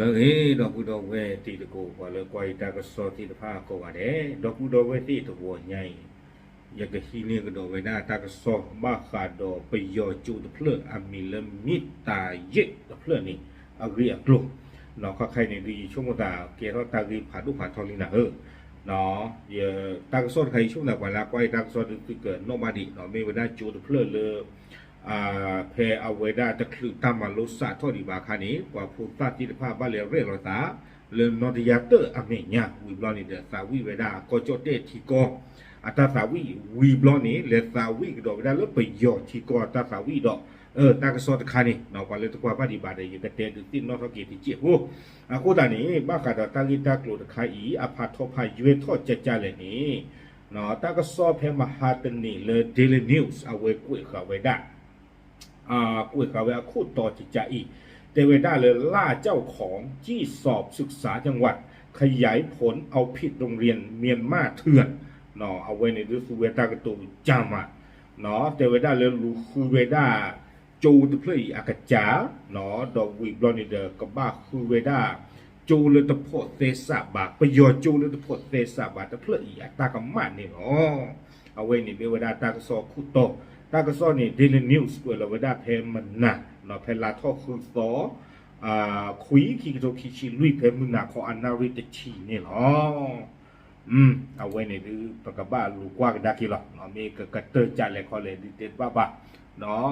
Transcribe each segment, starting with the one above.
အ့ ဒီပုၢ်ဒီဝဲၢ်တံၤသကိး ပှၤလၢကွၢ်ယတၢ်ကစီၣ်သ့ၣ်တဖၣ်ကိးဂၤဒဲး, ဒီပုၢ်ဒီဝဲၢ်သ့ၣ်တဂီၤညါအံၤ ယကဟံးန့ၢ်ကဒီးဝဲဒၣ်တၢ်ကစီၣ် ဘၣ်ဃးဒီးပယီၤကၠိတဖျၢၣ်အမံၤလၢ မံးတၢ်ယ့ၣ်တဖျၢၣ်န့ၣ် အဂ့ၢ်အကျိၤ, ခီခါအံၤန့ၣ် ဒုးယဆိကမိၣ်သးကဲထီၣ်တၢ်ဂ့ၢ်ဖးဒိၣ်ဖးထီလံနၤဧၢ တၢ်ကစီၣ်တခါအံၤ ယဆိကမိၣ်သး ပှၤလၢကွၢ်ယတၢ်ကစီၣ်ဒုးသုကနီၣ်ဘၣ်ဒံး မ့ၢ်ဝဲဒၣ်ကၠိတဖျၢၣ်လၢ ဖဲအဝဲဒၣ်တချုးတၢ်မၤလိစးထီၣ်ဒံးဘၣ်အခါန့ၣ် ပှၤဖိသၣ်သ့ၣ်တဖၣ်ဘၣ်လဲၤရဲၣ်လီၤသး လၢနီၢ်တယါတၢၣ်အမဲာ်ညါ ဝံၤဘျီန့ၣ်ဒီး သးဝံၣ်ဝဲဒၣ်ကီၢ်ကၠီၣ်တဲၣ်ထံကီၢ်အတၢ်သးဝံၣ် ဝံၤဘျီန့ၣ် လဲၤသးဝံၣ်ကဒီးဝဲဒၣ်လၢပယီၤထံကီၢ်အတၢ်သးဝံၣ်ဒီး တၢ်ကစီၣ်တခါန့ၣ် ပှၤလၢတကွၢ်ဘၣ်ဒံးဘၣ်ဒီး ယကတဲဒုးသ့ၣ်နီၣ်ထီၣ်က့ၤတစဲးဖိ အဃိသတးန့ၣ် ဘၣ်ဃးဒီးတၢ်ဂ့ၢ်တၢ်ကျိၤတခါအံၤ အဖးထီဖးယွဲထီၣ်ကၠၢ်ကၠၢ်လဲၣ်န့ၣ် တၢ်ကစီၣ်ဖဲမဟါတနံၤလၢ Daily News အဝဲကွဲးဃာ်ဝဲဒၣ် ကွဲးဃာ်ဝဲအခိၣ်တီကၠၢ်ကၠၢ်အံၤ တဲဝဲဒၣ်လၢ လၢကၠီၣ်ခီ ကၠံၣ်စီး ศึกษาจังหวัด ขยายผลเอาผิดโรงเรียนเมียนมาเถื่อน အဝဲန့ၣ်ဒုးသူဝဲတၢ်ကတိၤကၠၢ်မး တဲဝဲဒၣ်လၢလူၤဃုဝဲဒၣ် ကၠိတဖျၢၣ်အံၤအကစၢ် ဒီးဝံၤဘျီန့ၣ်ဒီး ကဘၣ်ဃုဝဲဒၣ် ကၠိလၢတဖိးသဲစးဘၣ် ပယီၤကၠိလၢတဖိးသဲစးဘၣ်တဖျၢၣ်အံၤအတၢ်ကမၣ်န့ၣ်လီၤ. အဝဲန့ၣ်မ့ၢ်ဝဲဒၣ်တၢ်ကစီၣ်ခိၣ်တီ တၢ်ကစီၣ်န့ၣ် Daily News ကွဲးလီၤဝဲဒၣ်ဖဲမနၤ ဖဲလါထီၣ်ဃုသီ ခွံ ခံကထိခံဆံလွံၢ် ဖဲမုၢ်နၤခီအနၣ်ရံၣ်တဆံန့ၣ်လီၤ. အဝဲန့ၣ်ဒုး ပကဘၣ်လူၤကွၢ်ကဒါက့ၤလီၤ. မ့ၢ်ကကတၢၢ်ကၠၢ်လဲၣ်ခီလဲၣ်ဒုးတဲတဘၣ်ဘၣ်.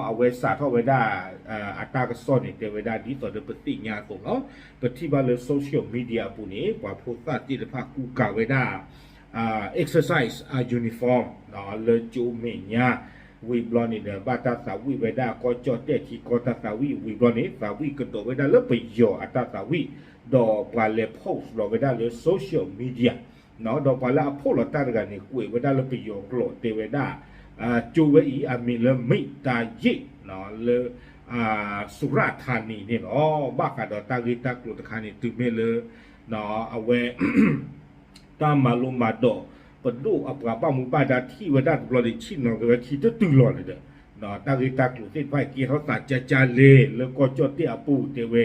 အဝဲစးထီၣ်ဝဲဒၣ် အတၢ်ကစီၣ်န့ၣ် တဲဝဲဒၣ်ဒ်သိးဒီးပသ့ၣ်ညါအသိးလီၤ. ပထံၣ်ဘၣ်လၢ social media အပူၤန့ၣ် ပှၤဖိသၣ်သ့ၣ်တဖၣ်ကူကၤဝဲဒၣ် exercise uniform လၢကၠိမဲာ်ညါ ဝံၤဘျီန့ၣ်ဒီး ဘၣ်တၢ်သးဝံၣ်ဝဲဒၣ်ကီၢ်ကၠီၣ်တဲၣ်ထံကီၢ်တၢ်သးဝံၣ် ဝံၤဘျီန့ၣ် သးဝံၣ်ကဒီးဝဲဒၣ်လၢပယီၤအတၢ်သးဝံၣ် ဒီးပှၤလဲၤ post လီၤဝဲဒၣ်လၢ social media ဒီးပှၤလၢအ post လီၤတၢ်တဂၤန့ၣ် ကွဲးဝဲဒၣ်လၢပယီၤကျိာ်တဲဝဲဒၣ် ကၠိဝဲအံၤ အမံၤလၢ မံးတၢ်ယ့ၣ် လၢ စူၤရၣ်ထါနံၤန့ၣ်လီၤ. ဘၣ်ဃးဒီးတၢ်ဂ့ၢ်တၢ်ကျိၤတခါန့ၣ် တုၤမ့ၢ်လၢ အဝဲ တၢ်မၤလိမၤဒိး ပဒိၣ်အပှၤဘၣ်မူဘၣ်ဒါထံၣ်ဝဲဒၣ်တဘျီန့ၣ် ဆ့ၣ်နီၤက့ၤဝဲခံတတုၤလီၤန့ၣ်ဒီး တၢ်ဂ့ၢ်တၢ်ကျိၤသ့ၣ်တဖၣ်အံၤ ကဲထီၣ်သးကၠၢ်ကၠၢ်လဲၣ်လၢကီၢ်ကၠီၣ်တဲၣ်အပူၤတဲဝဲ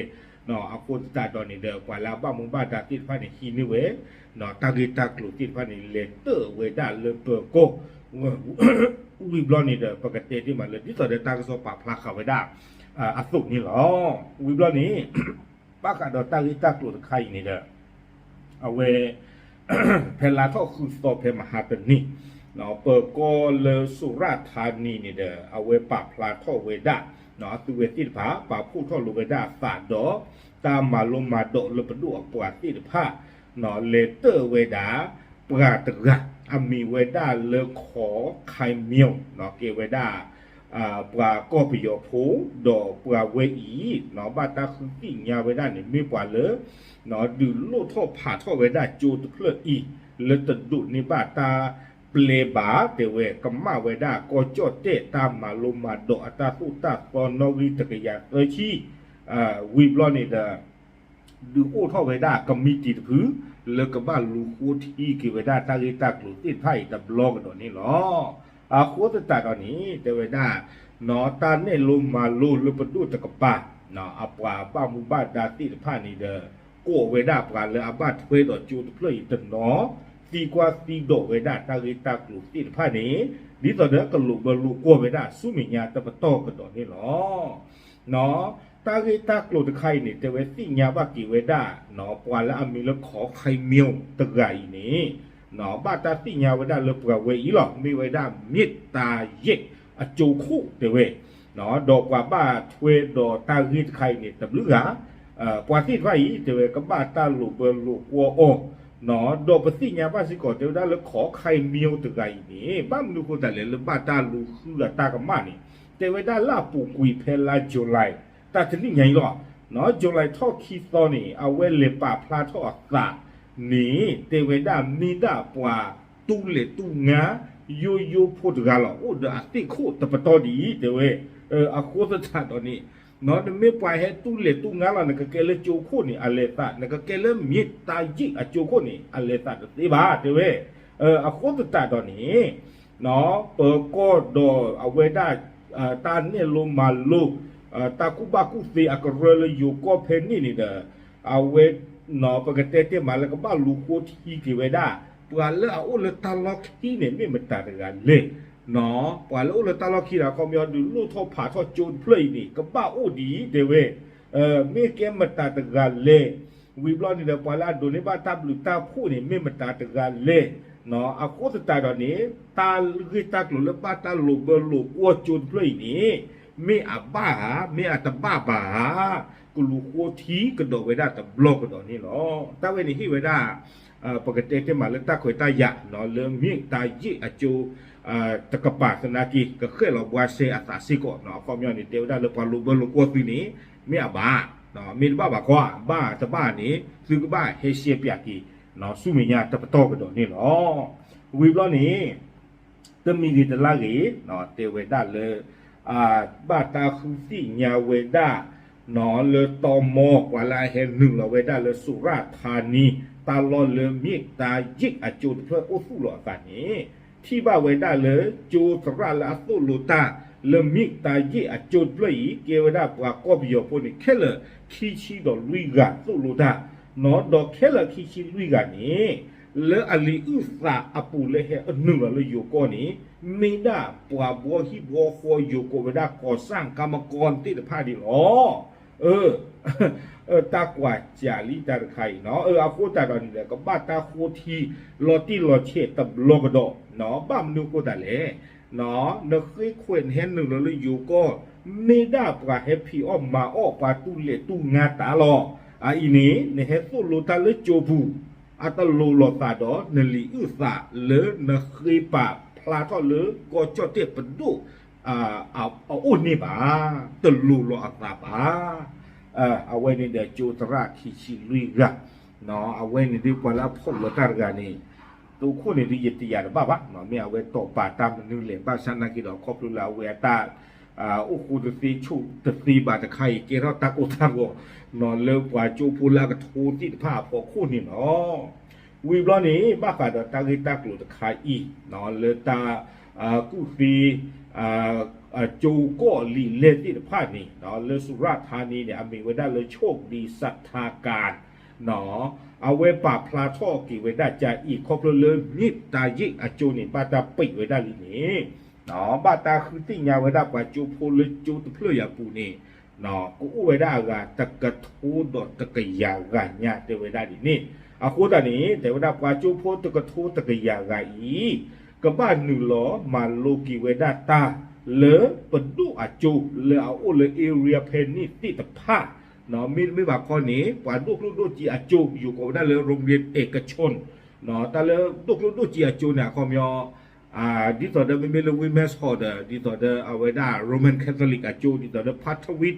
အဃိသတးဒီးန့ၣ်ဒီး ပှၤလၢအဘၣ်မူဘၣ်ဒါသ့ၣ်တဖၣ်န့ၣ် ဟံးန့ၢ်ဝဲ တၢ်ဂ့ၢ်တၢ်ကျိၤသ့ၣ်တဖၣ်န့ၣ် လဲၤတၢၢ်ဝဲဒၣ်လၢပၢၤကီၢ် ဝံၤဘျီန့ၣ်ဒီး ပကတဲတ့ၢ်မးလၢ ဒ်သိးဒီးတၢ်ကစီၣ်ပာ်ဖျါဃာ်ဝဲဒၣ် အသိးန့ၣ်လီၤ. ဝံၤဘျီန့ၣ် ဘၣ်ဃးဒီးတၢ်ဂ့ၢ်တၢ်ကျိၤတခါအံၤန့ၣ်ဒီး အဝဲ ဖဲလါထီၣ်ဃုသီဖဲမဟါတနံၤ ပၢၤကီၢ်လၢစူၤရၣ်ထါနံၤန့ၣ်ဒီး အဝဲပာ်ဖျါထီၣ်ဝဲဒၣ် အသုဝဲသ့ၣ်တဖၣ် ပာ်ဖှိၣ်ထီၣ်လိာ်ဝဲဒၣ်အသးဒီး တၢ်မၤလိမၤဒိးလၢပဒိၣ်အပှၤသ့ၣ်တဖၣ် လဲၤတၢၢ်ဝဲဒၣ် ပှၤတဂၤ အမံၤဝဲဒၣ်လၢခီ ခါမၠိ ကဲဝဲဒၣ် ပှၤကီၢ်ပယီၤဖိ ဒီးပှၤဝဲအံၤ ဘၣ်တၢ်ဃုသ့ၣ်ညါဝဲဒၣ်န့ၣ် မ့ၢ်ပှၤလၢ ဒုးလိၣ်ထီၣ်ဖးထီၣ်ဝဲဒၣ်ကၠိတဖျၢၣ်အံၤ လၢတဒိးန့ၢ်ဘၣ်တၢ်ပျဲဘၣ် တဲဝဲ ကမၣ်ဝဲဒၣ်ကီၢ်ကၠီၣ်တဲၣ်တၢ်မၤလိမၤဒိးအတၢ်သိၣ်တၢ်သီနီၣ်ဂံၢ်တကယၤသၢဆံ ဝံၤဘျီန့ၣ်ဒီး ဒုးအိၣ်ထီၣ်ဝဲဒၣ်ကမံးတံာ်တဖု လၢကဘၣ်လူၤဃိထံက့ၤဝဲဒၣ်တၢ်ဂ့ၢ်တၢ်ကျိၤသ့ၣ်တဖၣ်အံၤတဘျီကဒီးန့ၣ်လီၤ. အဃိသတးဒီးန့ၣ် တဲဝဲဒၣ် တၢ်နဲၣ်လိမၤလိလၢပဒိၣ်တကပၤ အပှၤဘၣ်မူဘၣ်ဒါသ့ၣ်တဖၣ်န့ၣ်ဒီး ကိးဝဲဒၣ်ပှၤလၢအဘၣ်ထွဲဒီးကၠိတဖျၢၣ်အံၤတနီၤ သံကွၢ်သံဒိးဝဲဒၣ်တၢ်ဂ့ၢ်တၢ်ကျိၤသ့ၣ်တဖၣ်န့ၣ် ဒ်သိးဒီးကလိာ်ဘၢလိာ်ကွီၢ်ဝဲဒၣ်ဆူမဲာ်ညါတပတီၢ်ကဒီးန့ၣ်လီၤ. တၢ်ဂ့ၢ်တၢ်ကျိၤတခါအံၤန့ၣ် တဲဝဲသ့ၣ်ညါဘၣ်က့ၤဝဲဒၣ် ပှၤလၢအမံၤလၢခီ ခါမၠိ တဂၤအံၤန့ၣ် ဘၣ်တၢ်သ့ၣ်ညါဝဲဒၣ်လၢပှၤဝဲအံၤလီၤ. မ့ၢ်ဝဲဒၣ် မံးတၢ်ယ့ၣ် အကၠိခိၣ်တဲဝဲ ဒီးပှၤဘၣ်ထွဲဒီးတၢ်ဂ့ၢ်တခါအံၤန့ၣ် တဘျုးဂၤ ပှၤသ့ၣ်တဖၣ်အံၤ တဲဝဲကဘၣ်တၢ်လိာ်ဘၢလိာ်ကွီၢ်အီၤ ဒီးပသ့ၣ်ညါဘၣ်စ့ၢ်ကီး တဲဝဲဒၣ်လၢခီ ခါမၠိ တဂၤအံၤန့ၣ် ဘၣ်မနုၤအဃိသတးလဲၣ် လၢဘၣ်တၢ်လူၤဃုအတၢ်ကမၣ်န့ၣ် တဲဝဲဒၣ်လၢအပူၤကွံာ်ဖဲလါ July တၢ်တနံၣ်ညါအံၤလီၤ. July ထီၣ်ခံသီန့ၣ် အဝဲလဲၤပာ်ဖျါထီၣ်အသးန့ၣ် တဲဝဲဒၣ်မ့ၢ်ဒၣ်ပှၤတူၢ်လဲၢ်တူၢ်ငါ ယိယိဖိတဂၤလီၤ. အိၣ်ဒီးအသ့ၣ်ခိၣ်တပတီၢ်ဒ်အံၤ တဲဝဲ အဃိသတးဒီးန့ၣ် နမ့ၢ်ပှၤဟဲတူၢ်လဲၢ်တူၢ်ငါလီၤ နကကဲလၢကၠိခိၣ်န့ၣ် အလဲၤသး နကကဲလၢမံးတၢ်ယ့ၣ်အကၠိခိၣ်န့ၣ် အလဲၤသးတသ့ဘၣ် တဲဝဲ အဃိသတးဒီးန့ၣ် ပၢၤကီၢ်ဒီးအဝဲဒၣ် တၢ်နဲၣ်လိမၤလိ တၢ်ကူၣ်ဘၣ်ကူၣ်သ့အကရၢလၢယိၤကီၢ်ဖဲန့ၣ်န့ၣ်ဒီး အဝဲ ပကတဲတ့ၢ်မးလၢကဘၣ်လူၤဃိထံက့ၤဝဲဒၣ် ပှၤလၢအအိၣ်လၢတၢ်လီၢ်ခံန့ၣ် မ့ၢ်မတၤတဂၤလဲၣ်. ပှၤလၢအိၣ်လၢတၢ်လီၢ်ခံဒီး အခီပညီဒုးလိၣ်ထီၣ်ဖးထီၣ်ကၠိတဖျၢၣ်အံၤန့ၣ် ကဘၣ်အိၣ်ဒ်အံၤတဲဝဲ မ့ၢ်ကဲမတၤတဂၤလဲၣ်. ဝံၤဘျီန့ၣ်ဒီး ပှၤလၢအဒိးန့ၢ်ဘၣ်တၢ်ဘျုးတၢ်ဖှိၣ်န့ၣ် မ့ၢ်မတၤတဂၤလဲၣ်. အဃိသတးဒီးန့ၣ် တၢ်ဂ့ၢ်တၢ်ကျိၤလၢဘၣ်တၢ်လိာ်ဘၢလိာ်ကွီၢ်ကၠိတဖျၢၣ်အံၤန့ၣ် မ့ၢ်အဘၣ်ဧါ မ့ၢ်အတဘၣ်ဘၣ်ဧါ, ကလူၤဃိထံကဒီးဝဲဒၣ်တဘျီကဒီးန့ၣ်လီၤ. တၢ်ဝဲန့ၣ်ဟ့ၣ်ဝဲဒၣ် ပကတဲတ့ၢ်မးလၢတၢ်ခွဲးတၢ်ယာ် လၢမ့ၢ်တၢ်ယ့ၣ်အကၠိ တကပၤသနာ်က့ ကဃဲၣ်လီၤဘှါစဲအသးစ့ၢ်ကီး အခီပညီန့ၣ် တဲဝဲဒၣ်လၢပှၤလိာ်ဘၢလိာ်ကွီၢ်သုန့ၣ် မ့ၢ်အဘၣ်, မ့ၢ်တဘၣ်ဘၣ်ခီ ဘၣ်တဘၣ်န့ၣ် သုကဘၣ်ဟဲရှဲပၠးက့ၤ ဆူမဲာ်ညါတပတီၢ်ကဒီးန့ၣ်လီၤ. ဝံၤဘျီန့ၣ် တမံၤဂ့ၤတလါဂ့ၤ တဲဝဲဒၣ်လၢ ဘၣ်တၢ်ဃုသ့ၣ်ညါဝဲဒၣ် လၢတီမီ ပှၤလၢအဟဲနုာ်လီၤဝဲဒၣ်လၢ စူရၣ်ထါနံ တၢ်လီၢ်လၢမ့ၢ်တၢ်ယ့ၣ်အကၠိတဖျၢၣ်အိၣ်သူၣ်လီၤအသးန့ၣ် ထံၣ်ဘၣ်ဝဲဒၣ်လၢကၠိသရၣ်လၢအသိၣ်လိတၢ် လၢမ့ၢ်တၢ်ယ့ၣ်အကၠိတဖျၢၣ်အံၤ ကဲဝဲဒၣ်ပှၤကီၢ်ပယီၤဖိန့ၣ် ခဲလၢာ်ခံဆံဒီးလွံၢ်ဂၤသိၣ်လိတၢ် ဒီးခဲလၢာ်ခံဆံလွံၢ်ဂၤန့ၣ် လၢအလံာ်အုၣ်သးအပူၤလၢဟဲအနုာ်လီၤလၢယိၤကီၢ်န့ၣ် မ့ၢ်ဒၣ်ပှၤဘှီဟံၣ်ဘှီဃီယိၤကီၢ်ဝဲဒၣ် ကီၢ်စၣ်ကမကီၢ်သ့ၣ်တဖၣ်န့ၣ်လီၤ. တၢ်ကွၢ်စၢ်လံတၢ်တခါအံၤ အဃိသတးဒီးန့ၣ်ဒီး ကဘၣ်တၢ်ဃိထံလီၤတံၢ်လီၤဆဲးတဘျီကဒီး ဘၣ်မနုၤအဃိသတးလဲၣ်. နဃ့ခွဲးနဟဲနုာ်လီၤလၢယိၤကီၢ် မ့ၢ်ဒၣ်ပှၤဟဲဖံးအီၣ်မၤအီၣ် ပှၤတူၢ်လဲၢ်တူၢ်ငါတၢ်လီၤ. အအံၤန့ၣ် နဟဲသိၣ်လိတၢ်လၢကၠိပူၤ အတလိၤလီၤသးဒီးနလံာ်အုၣ်သးလၢနဃ့ပာ်ဖျါထီၣ်လၢကီၢ်ကၠီၣ်တဲၣ်ပဒိၣ် အအိၣ်န့ၣ်ဘၣ်, တလိၤလီၤအသးဘၣ်. အဝဲန့ၣ်ဒီးကၠိသရၣ်ခံဆံလွံၢ်ဂၤ အဝဲန့ၣ်ဒ်ပှၤလၢအဖီၣ်လီၤတၢ်တဂၤန့ၣ် တအိၣ်ခိၣ်န့ၣ်ဒ်ယတယာ်တဘၣ်ဘၣ်, မ့ၢ်အဝဲတီၢ်ပာ်တၢ်မနုၤလဲၣ် ဘၣ်ဆၣ်နာ်က့ဒီး ခီဖျိလၢအဝဲအတၢ် အိၣ်ဃိတသ့ဆိးတသ့ဘၣ်တခါအံၤ ကဲထီၣ်တၢ်ကိၢ်တၢ်ဂီၤ လၢပှၤကၠိဖိလၢအကထိသ့ၣ်တဖၣ်အဖီခိၣ်န့ၣ်လီၤ. ဝံၤဘျီန့ၣ် ဘၣ်ဃးဒီးတၢ်ဂ့ၢ်တၢ်ကျိၤတခါအံၤ လၢတၢ်ကူၣ်သ့ ကၠိကီၢ်လံာ်လဲၢ်သ့ၣ်တဖၣ်န့ၣ် လၢစူရၣ်ထါနံန့ၣ် အမ့ၢ်ဝဲဒၣ်လၢ ဆိၣ်ဒံစထါကၢၣ် အဝဲပာ်ဖျါထီၣ်က့ၤဝဲဒၣ်ကၠၢအံၤ ခီဖျိလၢမ့ၢ်တၢ်ယ့ၣ်အကၠိန့ၣ် ဘၣ်တၢ်ပံးဝဲဒၣ်လံန့ၣ် ဘၣ်တၢ်ဃုသ့ၣ်ညါဝဲဒၣ်ပှၤကၠိဖိလၢကၠိတဖျၢၣ်အံၤအပူၤန့ၣ် ကအိၣ်ဝဲဒၣ်အဂၤတကထိဒီးတကယၤဂၤညါတဲဝဲဒၣ်ဒ်န့ၣ်. အဃိသတးန့ၣ် တဲဝဲဒၣ်ပှၤကၠိဖိတကထိတကယၤဂၤအံၤ ကဘၣ်နုာ်လီၤမၤလိက့ၤဝဲဒၣ်တၢ်လၢပဒိၣ်အကၠိလၢအအိၣ်လၢ area ဖဲန့ၣ်သ့ၣ်တဖၣ် မ့တမ့ၢ်ဘၣ်ခီန့ၣ် ပှၤဒိၣ်ကျိၣ်ဒိၣ်စ့အကၠိ ယိၤကိးဝဲဒၣ်လၢ โรงเรียนเอกชน တၢ်လၢဒိၣ်ကျိၣ်ဒိၣ်စ့အကၠိန့ၣ် အခီပညီ ဒ်သိးဒီးမ့မ့ၢ်လၢ Women's Hall ဒီး ဒ်သိးဒီးအဝဲဒၣ် Roman Catholic အကၠိ ဒ်သိးဒီး Pathawit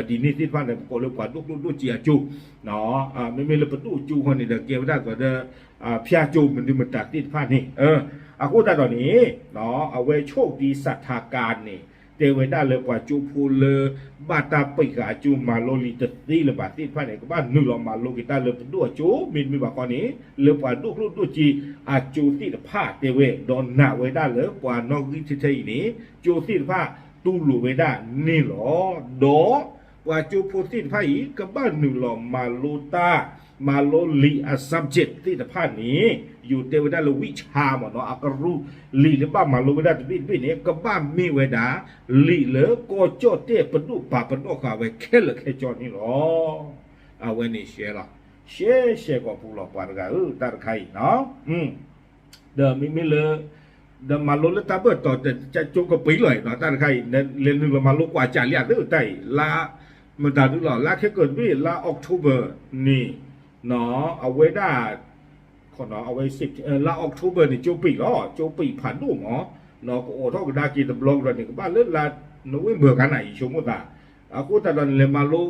ဒ်န့ၣ်သ့ၣ်တဖၣ်န့ၣ် ပကိးလၢပှၤဒိၣ်ကျိၣ်ဒိၣ်စ့အကၠိ မ့မ့ၢ်လၢပဒိၣ်ကၠိခီန့ၣ်ဒီး ကဲဝဲဒၣ်သိးဒီး ဖၠၢ်ကၠိမနုၤမတၤသ့ၣ်တဖၣ်န့ၣ် အဃိသတးဒီးန့ၣ် အဝဲဆိၣ်ဒံစထါကၢၣ်န့ၣ် တဲဝဲဒၣ်လၢပှၤကၠိဖိလၢ ဘၣ်တၢ်ပံးဃာ်အကၠိမၤလိလံာ်တသ့လၢၤဘၣ်သ့ၣ်တဖၣ်န့ၣ် ကဘၣ်နုာ်လီၤမၤလိက့ၤတၢ်လၢပဒိၣ်အကၠိ မ့တမ့ၢ်ဘၣ်ခီန့ၣ် လၢပှၤဒိၣ်ကျိၣ်ဒိၣ်စ့အကၠိသ့ၣ်တဖၣ်တဲဝဲ ဒီးနာ်ဝဲဒၣ်လၢပှၤနီၣ်ဂံၢ်ထဲထဲအံၤန့ၣ် ကၠိသ့ၣ်တဖၣ်တူၢ်လိာ်ဝဲဒၣ်န့ၣ်လီၤ. ဒီးပှၤကၠိဖိသ့ၣ်တဖၣ်အံၤ ကဘၣ်နုာ်လီၤမၤလိတၢ် မၤလိလံာ်အ subject သ့ၣ်တဖၣ်န့ၣ် ယိၤတဲဝဲဒၣ်လၢ ဝံၣ်ဆါ မ့ၢ်နီၤ အကရူၢ် လံာ်လၢဘၣ်မၤလိဝဲဒၣ်တဘ့ၣ်တဘ့ၣ်န့ၣ် ကဘၣ်မ့ၢ်ဝဲဒၣ် လံာ်လၢကီၢ်ကၠီၣ်တဲၣ်ပဒိၣ်ပာ်ပနီၣ်ဃာ်ဝဲခဲလၢာ်ခဲဆ့န့ၣ်လီၤ. အဝဲန့ၣ်ရှဲလီၤ. ရှဲရှဲကိာ်ပူၤလီၤပှၤတဂၤဧၢ တၢ်တခါအံၤနီၤ ဒီးမ့မ့ၢ်လၢ ဒီးမၤလိလၢတၢ်ဘၢၣ်တီၤ ကၠိကပံးလီၤအံၤနီၤ တၢ်တခါအံၤ လဲၤနုာ်လီၤမၤလိကွၢ်ကၠးလံအသ့ၣ်တၢ်အံၤ လါ မတၤဒုလီၤ လါခဲကၢၣ်တဘ့ၣ် လါ October န့ၣ် အဝဲဒၣ် အဝဲ လါ October န့ၣ် ကၠိပံးလီၤ ကၠိပံးဖးဒိၣ်မး ကအိးထီၣ်ကဒါက့ၤတဘျီကဒီးန့ၣ် ကဘၣ်လၢလါ November ကနၣ်အံၤ ဆိကမိၣ်သး အဃိသတးဒီးန့ၣ် လဲၤမၤလိ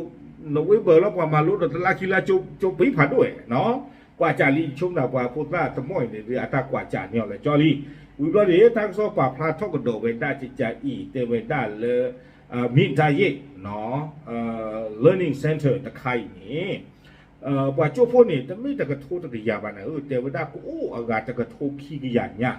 November လီၤ ပှၤမၤလိဒီးတလါခံလါ ကၠိပံးဖးဒိၣ်ဝဲနီၤ ကွၢ်ကၠးလံ ဆိကမိၣ်သးပှၤဖိသၣ်တမီၢ်အံၤန့ၣ် အတၢ်ကွၢ်ကၠးန့ၢ်အီၤလၢကၠီလံ ဝံၤဘျီန့ၣ် တၢ်ကစီၣ်ပာ်ဖျါထီၣ်ကဒီးဝဲဒၣ်ကၠးအံၤ တဲဝဲဒၣ်လၢ မ့ၢ်တၢ်ယ့ၣ် Learning Center တခါအံၤန့ၣ် ပှၤကၠိဖိန့ၣ် တမ့ၢ်တကထိတကယၤဘၣ်နၤဧၢ တဲဝဲဒၣ်ကအိၣ်အဂၤတကထိခံကယၤညါ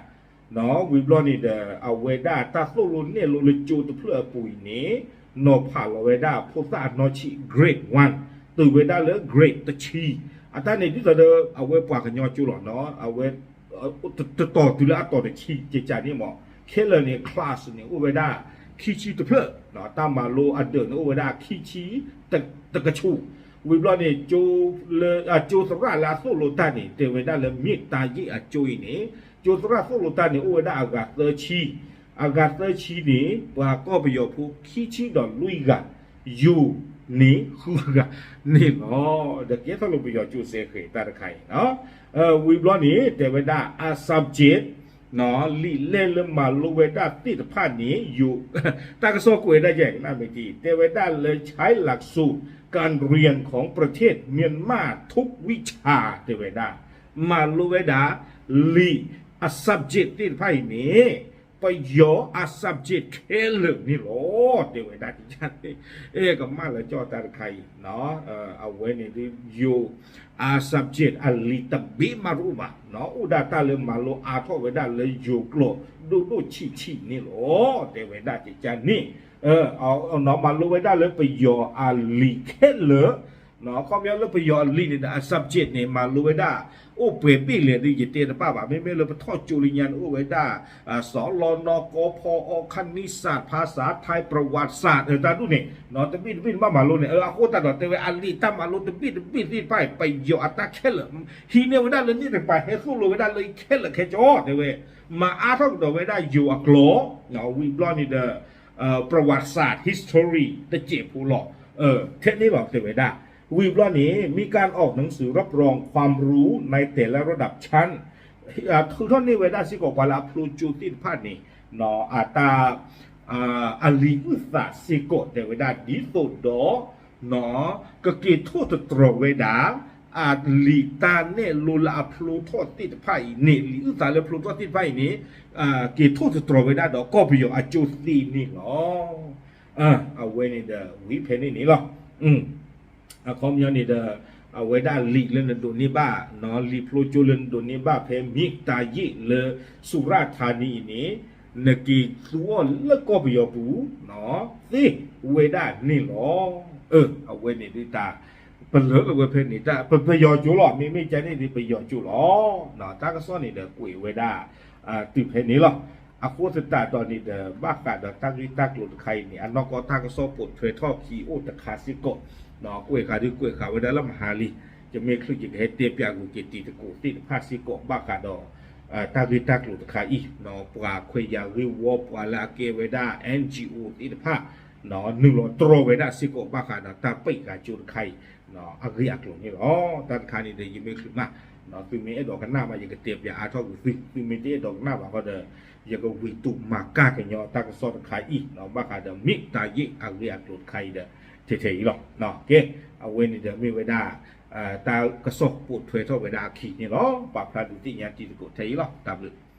ဝံၤဘျီန့ၣ်ဒီး အဝဲဒၣ်တၢ်သိၣ်လိနဲၣ်လိလၢကၠိတဖျၢၣ်အပူၤအံၤန့ၣ် နီၤဖးလီၤဝဲဒၣ်ဖိသၣ်အနီၢ်ဆံး grade one တုၤဝဲဒၣ်လၢ grade တဆံ, အတၢ်န့ၣ်ဒ်သိးဒီး အဝဲပှၤကညီကၠိလီၤနီၤ, အဝဲ တတီၤတုၤလၢအတီၤတဆံ ကကန့ၣ်မး, ခဲလၢာ်န့ၣ် class န့ၣ် အိၣ်ဝဲဒၣ် ခံဆံတဖျၢၣ်, တၢ်မၤလိအဒၢးန့ၣ် အိၣ်ဝဲဒၣ်ခံဆံ တကဆူး, ဝံၤဘျီန့ၣ် ကၠိသရၣ်လၢအသိၣ်လိတၢ်န့ၣ် တဲဝဲဒၣ်လၢ မ့ၢ်တၢ်ယ့ၣ်အကၠိအံၤန့ၣ် ကၠိသရၣ်သိၣ်လိတၢ်န့ၣ် အိၣ်ဝဲဒၣ်အဂၤသၢဆံ, အဂၤသၢဆံန့ၣ် ပှၤကီၢ်ပယီၤဖိခံဆံဒီးလွံၢ်ဂၤ, ယိၤန့ၣ်ဃုဂၤန့ၣ်လီၤ. ဒီးကဲထီၣ်လၢပယီၤကၠိစဲဃဲၤတၢ်တခါအံၤနီၤ, ဝံၤဘျီန့ၣ် တဲဝဲဒၣ် အ subject လံာ်လဲၢ်လၢမၤလိဝဲဒၣ်သ့ၣ်တဖၣ်န့ၣ် ယိၤ တၢ်ကစီၣ်ကွဲးဒၣ်ယဲၢ်ကနၣ်မ့ၢ်တံၢ် တဲဝဲဒၣ်လၢ ใช้หลักสูตรการเรียนของประเทศเมียนมาทุกวิชา တဲဝဲဒၣ် မၤလိဝဲဒၣ် လံာ်အ subject သ့ၣ်တဖၣ်အံၤန့ၣ် ပယီၤအ subject ခဲလၢာ်န့ၣ်လီၤ. တဲဝဲဒၣ် အဲ ကမၣ်လၢကၠီၣ်တၢ်တခါအံၤ အဝဲန့ၣ်ဒ်ယိၤ အ subject အလံာ်တဘ့ၣ်မးတအိၣ်ဘၣ်, အိၣ်ဒၣ်တၢ်လၢမၤလိအါထီၣ်ဝဲဒၣ်လၢယိၤကျိာ်ဒိၣ်ဒိၣ်ဆံးဆံးန့ၣ်လီၤ. တဲဝဲဒၣ်ကကန့ၣ် မၤလိဝဲဒၣ်လၢပယီၤအလံာ်ခဲလၢာ်, ခီပညီလၢပယီၤအလံာ်န့ၣ်ဒီး အ subject န့ၣ် မၤလိဝဲဒၣ် အိၣ်ပှဲၤဘ့ၣ်လဲၣ်ဒီး ယတဲတဘၣ်ဘၣ်, မ့မ့ၢ်လၢပထီၣ်ကၠိလၢညါန့ၣ် အိၣ်ဝဲဒၣ် စီၤလီနီၤ ကီဖီအီ ခနံၣ်စၢၣ် ဖါစၢ် ထဲး ပြဝးစၢ် တၢ်ဒူၣ်န့ၣ် တဘ့ၣ်တဘ့ၣ်တဘၣ်မၤလိန့ၣ် အဃိသတးဒီး တဲဝဲအလံာ်တၢ်မၤလိတဘ့ၣ်တဘ့ၣ်သ့ၣ်တဖၣ်အံၤ ပယီၤအတၢ်ခဲလၢာ် ဟံးန့ၢ်ဝဲဒၣ်လၢန့ၣ်တကပၤ ဟဲသိၣ်လိဝဲဒၣ်လၢခဲလၢာ်ခဲဆ့ တဲဝဲ မၤအါထီၣ်ကဒီးဝဲဒၣ်ယိၤအကျိာ်, ဝံၤဘျီန့ၣ်ဒီး ပြဝးစၢ် history တစဲးဖိလီၤ, ထဲန့ၣ်လီၤ တဲဝဲဒၣ်. ဝံၤဘျီန့ၣ် มีการออกหนังสือรับรองความรู้ในแต่ละระดับชั้น ထုးထီၣ်န့ၢ်ဝဲဒၣ်စ့ၢ်ကီးပှၤလၢအဖျိကၠိသ့ၣ်တဖၣ်န့ၣ် အတၢ် အလံာ်အုၣ်သးစ့ၢ်ကီး တဲဝဲဒၣ် ဒ်သိးဒီး ကက့ၤထိၣ်သတြီၤဝဲဒၣ် အလံာ်တၢ်နဲၣ်လိလၢအဖျိထီၣ်သ့ၣ်တဖၣ်အံၤန့ၣ် လံာ်အုၣ်သးလၢဖျိထီၣ်သ့ၣ်တဖၣ်အံၤန့ၣ် က့ၤထိၣ်သတြီၤဝဲဒၣ်ဒီးကီၢ်ပယီၤအကၠိသ့န့ၣ်လီၤ. အဝဲန့ၣ်ဒီးဝံၤဖဲန့ၣ်န့ၣ်လီၤ. အခီပညီန့ၣ်ဒီး အဝဲဒၣ်လံာ်လၢနဒိးန့ၢ်ဘၣ်, လံာ်ဖျိကၠိလၢနဒိးန့ၢ်ဘၣ်ဖဲမ့ၢ်တၢ်ယ့ၣ်လၢ စူၤရၣ်ထါနံအံၤန့ၣ် နက့ၤသူအီၤလၢကီၢ်ပယီၤပူၤ သ့ဝဲဒၣ်န့ၣ်လီၤ. အဝဲန့ၣ်ဒ်တၢ် ပလၢလၢဝဲဖဲန့ၣ် တၢ်ပပယီၤကၠိလီၤ, မ့မ့ၢ်ကန့ၣ်ဒ်ပယီၤကၠိလီၤ. တၢ်ကစီၣ်န့ၣ်ဒီးကွဲးဝဲဒၣ် တုၤဖဲန့ၣ်လီၤ. အဃိသတးဒီးန့ၣ်ဒီး ဘၣ်ဃးဒီးတၢ်ဂ့ၢ်တၢ်ကျိၤတခါအံၤန့ၣ် အနီၢ်ကီၢ်တၢ်ကစီၣ်ပိာ်ထွဲထီၣ်ခံအိၣ်တခါစ့ၢ်ကီး, ကွဲးဃာ်ဒုးကွဲးဃာ်ဝဲဒၣ်လၢမဟါလံ, ယမ့ၢ်ချုးယကဟဲတဲပၠးဂုာ်က့ၤတံၤသကိးသ့ၣ်တဖၣ်စ့ၢ်ကီး ဘၣ်ဃးဒီး တၢ်ဂ့ၢ်တၢ်ကျိၤတခါအံၤ, ပှၤခွဲးယာ်ဂ့ၢ်ဝီ ပှၤလၢအကဲဝဲဒၣ် NGO သ့ၣ်တဖၣ် နုာ်လီၤတြီဝဲဒၣ်စ့ၢ်ကီး ဘၣ်ဃးဒီးတၢ်ပံးဃာ်ကၠိတခါအံၤ အဂ့ၢ်အကျိၤန့ၣ်လီၤ. တၢ်တခါန့ၣ်ဒီး ယမ့ၢ်ချုးမး, သုမ့ၢ်အဲၣ်ဒိးကနၣ်ဘၣ် ယကတဲပၠးအါထီၣ်ကွံာ်သု, သုမ့ၢ်တအဲၣ်ဒိးကနၣ်ဘၣ်ဃီဒီး ယကဝံၤတူာ်မၤကၢ်ကညီတၢ်ကစီၣ်တခါအံၤ, ဘၣ်ဃးဒီးမ့ၢ်တၢ်ယ့ၣ်အဂ့ၢ်အကျိၤတခါအံၤဒီး ထဲထဲအံၤလီၤ. ကဲ, အဝဲန့ၣ်ဒီးမ့ၢ်ဝဲဒၣ် တၢ်ကစီၣ်ပိာ်ထွဲထီၣ်ဝဲဒၣ်အခံန့ၣ်လီၤ. ပာ်ဖျါဒုးသ့ၣ်ညါတံၤသကိးထဲအံၤလီၤ. တၢ်ဘျုး